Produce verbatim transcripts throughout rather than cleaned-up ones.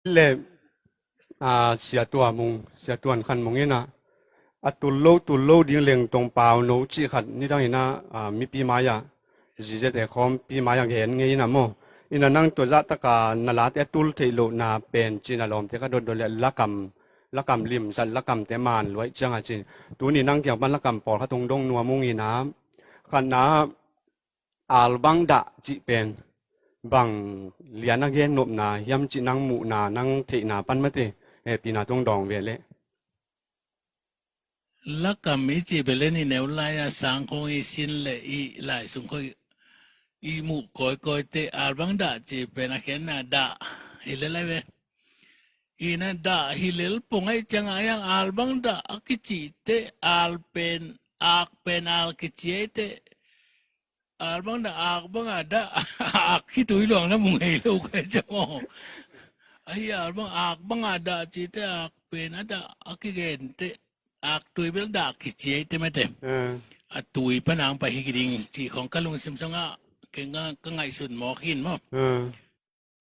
Le, a, Sia Tua Mung, Sia Tuan Khan Mung in ah, a tul lo, tul lo ding leng tong pau no cih khat nidang in ah, a, mipi mai-ah, G Z A khawmpi mai-ah gen ngei in ah maw. In ah nang tua zah taka na late a tul theih lohna pen cih na lawmte ka dotdot le lakam, lakam limzat, lakamte man luaih ciang a cin. Tuni nang kiang pan lakam pawlkhat hong dong nuam ung in ah, khatna, albang dah cih pen bang lian a gen nopna hiam cih nang muhna, nang theihna pan mate, eh, pina tong dawng ve leh. Lakam i cih bel en i neu lai-a sang khawng i sin le i lai sung khawng i muh kawikawi te albang dah cih pen a khenna dah hi lel lai ve. Ina dah hi lel pong aih ciang a, albang dah a kicihte al pen, ak pen al kici aih te, albang dah, ak bang a dah, ak khitui luang na mu ngei lo kai ciang aw. Ahi albang, ak bang a dah cihte ak pen a dah a kigente, ak tui bel dah kici aih te mate. A tui pan ang pai hi kiding cih khawng ka lungsim sungah keng ka, ka ngaihsut mawk hin maw.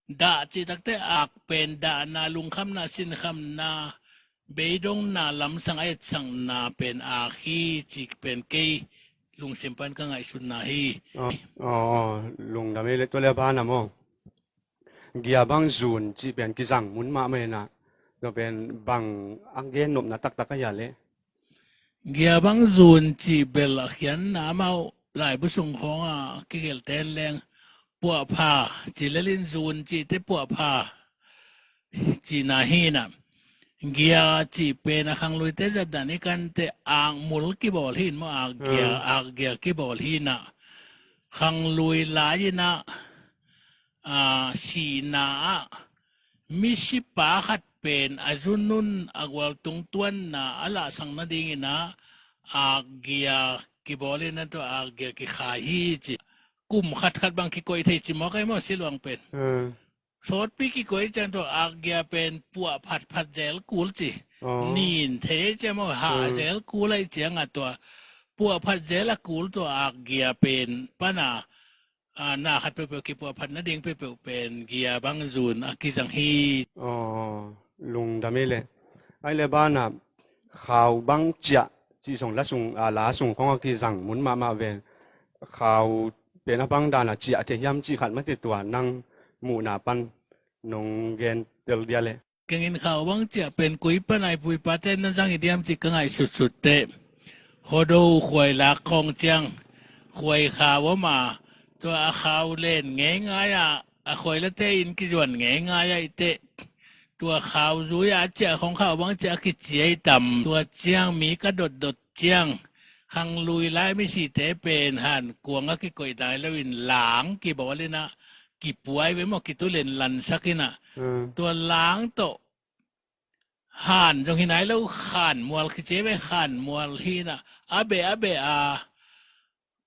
Dah cih takte ak pen dahna, lungkhamna, sinkhamna, beidongna lamsang a etsakna pen ak hi cih pen kei lungsim pan ka ngaihsutna hi. Aw, aw, lungdam ei le. Tua le a ban a maw, gia bang zun cih pen kizang mun mahmah in ah, tua pen bang a gen nopna taktak a hia le? Gia bang zun cih bel a khiatna amau laibu sung khawng a kigelhte leng puahpha ci lel in, zun cihte puahpha cihna hi in ah. Gia cih pen a khangluite zat dan i kante akmul kibawl hi in maw, akgia, akgia kibawl hi in ah. Khanglui lai in ah, a, sihna ah misipa khat pen a zunun a gualtung tuanna a lahsak nadingin ah akgia kibawl in ah, tua akgia kikhai hi ci. Kum khatkhat bang kikoih thei ci mawk ai maw, siluang pen. Sawtpi kikoih ciang tua akgia pen puah phatphat zel kul ci. Nin thei ciang maw, hah zel kul ai ciang a tua puah phat zel a kul tua akgia pen pana, a, na khat peuhpeuh kipuahphat nading peuhpeuh pen gia bang zun a kizang hi. Aw, lungdam ei le. Ai le banah khau bang ciah cih zong la sung, a, la sung khawng a kizang mun mahmah ve. Khau pen a bang dan a ciah thei hiam cih khat mate, tua nang muhna pan nong gen tel dia le. Kengin khau bang ciah pen koi pana i pu i pate na zang hi diam cih ka ngaihsutsut teh, khuado khuai lak khawng ciang khuai khau om a, tua a khau len ngeingai a, a khuai late in kizuan ngeingai a i teh, tua khau zui a ciah khawng khau bang ciah a kici ai tam. Tua ciang mi ka dotdot ciang, khanglui lai misite pen han kuang a kikoih nai lo in lang kibawl in ah, kipuai ve maw, kitu len lansak in ah. Tua lang tawh han zong hi nai lo, khan mual kici ai ve, khan mual hi in ah, a beh a beh a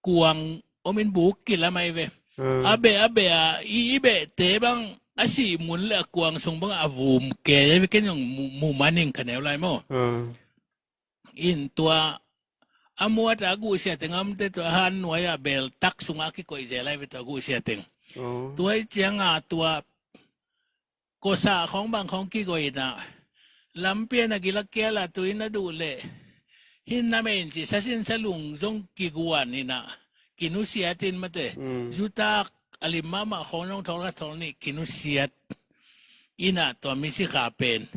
kuang om in buk kilam ai ve. A beh a beh a i, i behte bang a sih mun le a kuang sung bang a vum kei ai ve, ken zong mu, mu man ing ka neu lai maw. In tua a muat a guhsia teng a omte tua han nuai a beltak sungah a kikoih zel ai ve tua guhsia teng. Tua i ciang a tua kosah khawng bang khawng kigoih in ah, lampi a na gil a kial a tu in a duh leh hin na men ci, sasin salung zong kiguan in ah, kinusiat in mate. Zutak a lim mahmah khawng zong thawl khat thawl nih kinusiat in ah, tua misikha pen,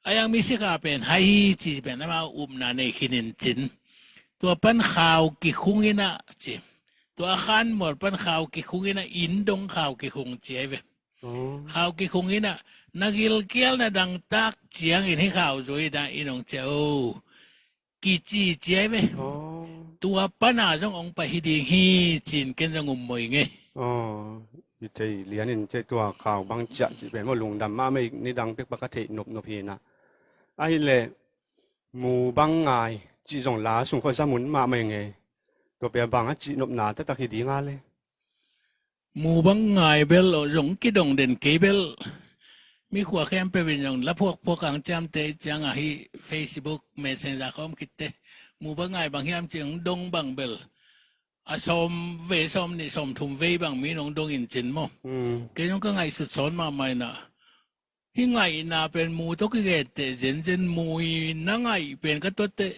a yang misikha pen hai hi ci pen amau upna nei khin in cin. Tua pan khau kikhung in ah ci, tua a khan mual pan khau kikhung in ah, inn dong khau kikhung ci ai ve. Khau kikhung in ah, na gilkial na dangtak ciangin hih khau zui in ah in hong ciah o, kici ci ai ve. Tua pana zong hong pai hi ding hi cin ken zong um mawh ing ei. I thei lian in cei tua khau bang ciah cih pen maw, lungdam mahmah ei, nidang pek bak a theih nopnop hi in ah. Ahih leh mu bang ngai cih zong la sung khawng za mun mahmah ing ei. Tua pen bang a cihnopna taktak hi ding a le. Mu bang ngai bel zong kidong den kei bel. Mi khua khempeuh in zong la phuakphuak ang ciamteh ciang a, hih Facebook Messenger khawm khitte, mu bang ngai bang hiam ci hong dong bang bel a sawm vei, sawm nih, sawm thum vei bang mi in hong dong in cin maw. Kei zong ka ngaihsut sawn mahmah in ah, Hih ngaihna pen mu tawh kigenteh zenzen, mu in a ngaih pen ka tuatteh,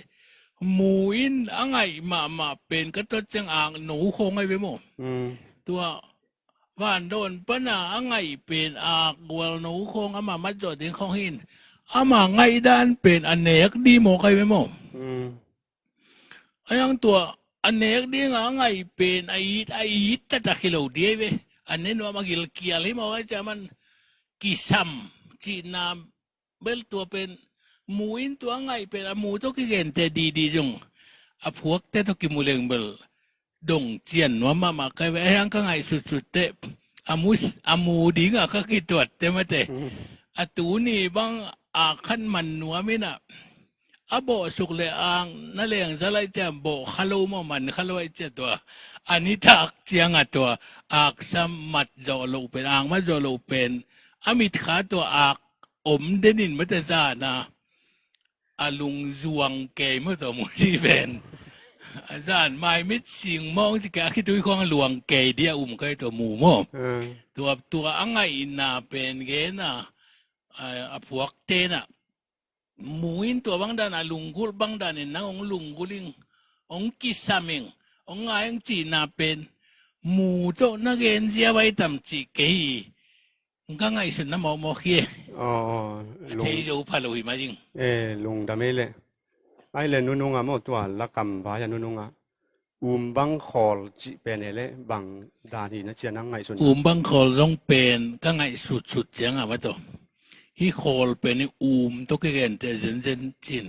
mu in a ngaih mahmah pen ka tuat ciang ak no khawng ahi ve maw. Mm. Tua vandawn pana a ngaih pen ak gual no khawng, ama matzawh ding khawng hi in, ama ngaihdan pen a nek ding mawk ahi ve maw. Mm. A yang tua a nek dinga a ngaih pen a it, a it taktak hi lo ding ahi ve. A ne nuam, a gilkial hi mawk ahi ciang man kisam cihna bel tua pen mu in tua a ngaih pen a mu tawh kigenteh didi zong a phuakte tawh kimu leng bel dong cian nuam mahmah kai ve. A hiang ka ngaihsutsut teh a mu, a mu dinga ka kituatte mate. Mm. A tuni bang a khan man nuam inah a bawhsuk le ak na lengzal ahi ciang bawh kha lo maw, man kha lo ahi ciang tua a nitak cianga tua aksam mat zawh loh pen, ak mat zawh loh pen a mitkha tua ak om denin mate zana a lungzuang kei maw tua mu ci pen. A zan maimit sing mawng ci kei a khitui khawng a luang kei dia um kai tua mu maw. Mm. Tua, tua a ngaihna pen gena a, a phuakte na mu in tua bangdan a lunggulh bangdanin nang hong lunggulh ing, hong kisam ing, hong ngai ing cihna pen mu tawh na gen zia vai tam cih kei hi. Ka ngaihsutna mawkmawk hi e. Aw, aw, a lung- thei zo pha lo hi mah ding. Eh, lungdam ei leh. Ai leh nununga maw tua lakam vai a nununga um bang khawl cih pen e leh bang dan hi na cia nang ngaihsutna? Um bang khawl zong pen ka ngaihsutsut cianga mah tawh hih khawl pen hi um tawh kigenteh zenzen cin.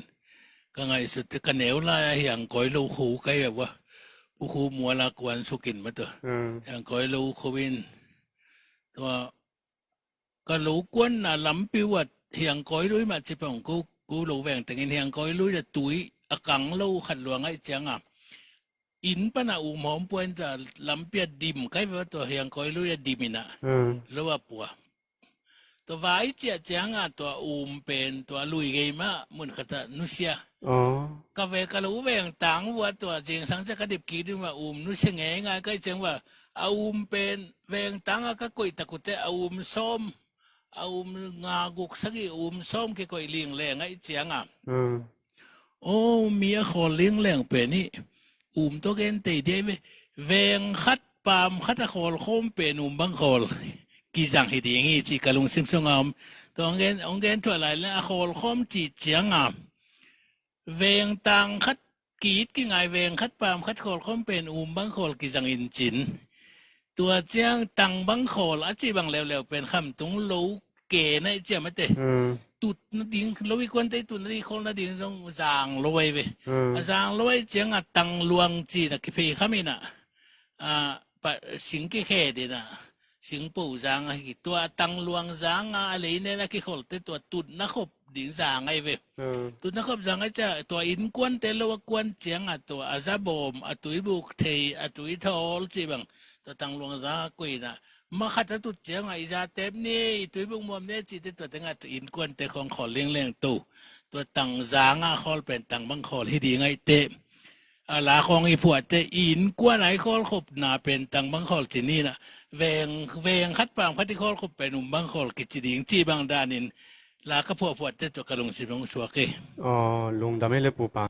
Ka ngaihsut teh ka neu lai a hiangkawi lo kho kai a vua. Pu Khup Mual a kuan sukin mah tawh. Hmm. Hiangkawi lo kho in tua ka lo kuanna lampi uat hiangkawi lui mah ci pah ung ko, ko lo veng tengin hiangkawi lui a tui a kang lo khat luang ahi cianga inn pana um hawm pua in ta lampi a dim kai ve tua hiangkawi lui a dim inah. Hmm. Lo a pua. Tua vai ciah cianga tua um pen tua lui gei mah mun khatah nusia. Aw. Ka ve ka lo veng tang vua tua zingsang ciah ka dip kik ding va um nusia ngeingai kai ciang va a um pen veng tanga ka koih tak uh teh a um sawm, a um nga guk sagih um sawm kikoih lingleng ahi cianga. Hmm. Aw, mi a khawl lingleng pen hi um tawh gen tei dia ve. Veng khat paam khat a khawl khawm pen um bang khawl kizang hi ding hi ci ka lungsim sunga om. Tua hong gen, hong gen thuah lai le a khawl khawm cih cianga veng tang khat ki-it kingai veng khat paam khat khawl khawm pen um bang khawl kizang in cin. Tua ciang tang bang khawl a cih bang leuleu pen khamtung lo ke na i ciam ate. Hmm. Tut nading lo i kuante tut nading khawl nading zong zang lo ai ve. Hmm. A zang lo ai cianga tang luang ci na kiphei kham inah. A, pa, sing kikhe dinah singpo zang ahi tua tang luang zanga a leinen a kikholte tua tutna khop ding zang ahi ve. Hmm. Tutna khop zang ahi cia tua innkuante lo a kuan cianga tua a zabawm a tuibuk thei a tuithawl cih bang tua tang luang zanga koina makhat a tut cianga i zatep ni i tuibuk muam ni cihte tua tenga tua innkuante khawng khawl lengleng to tua tang zanga khawl pen tang bang khawl hi ding ahi teh. A la khawng i phuahte i innkuan a i khawlkhopna pen tang bang khawl ci ninah veng, veng khat paam khat i khawlkhop pen um bang khawl kici ding cih bang danin la ka phuahphuahte tua ka lungsim hong suak hi. Aw, lungdam ei le pupa.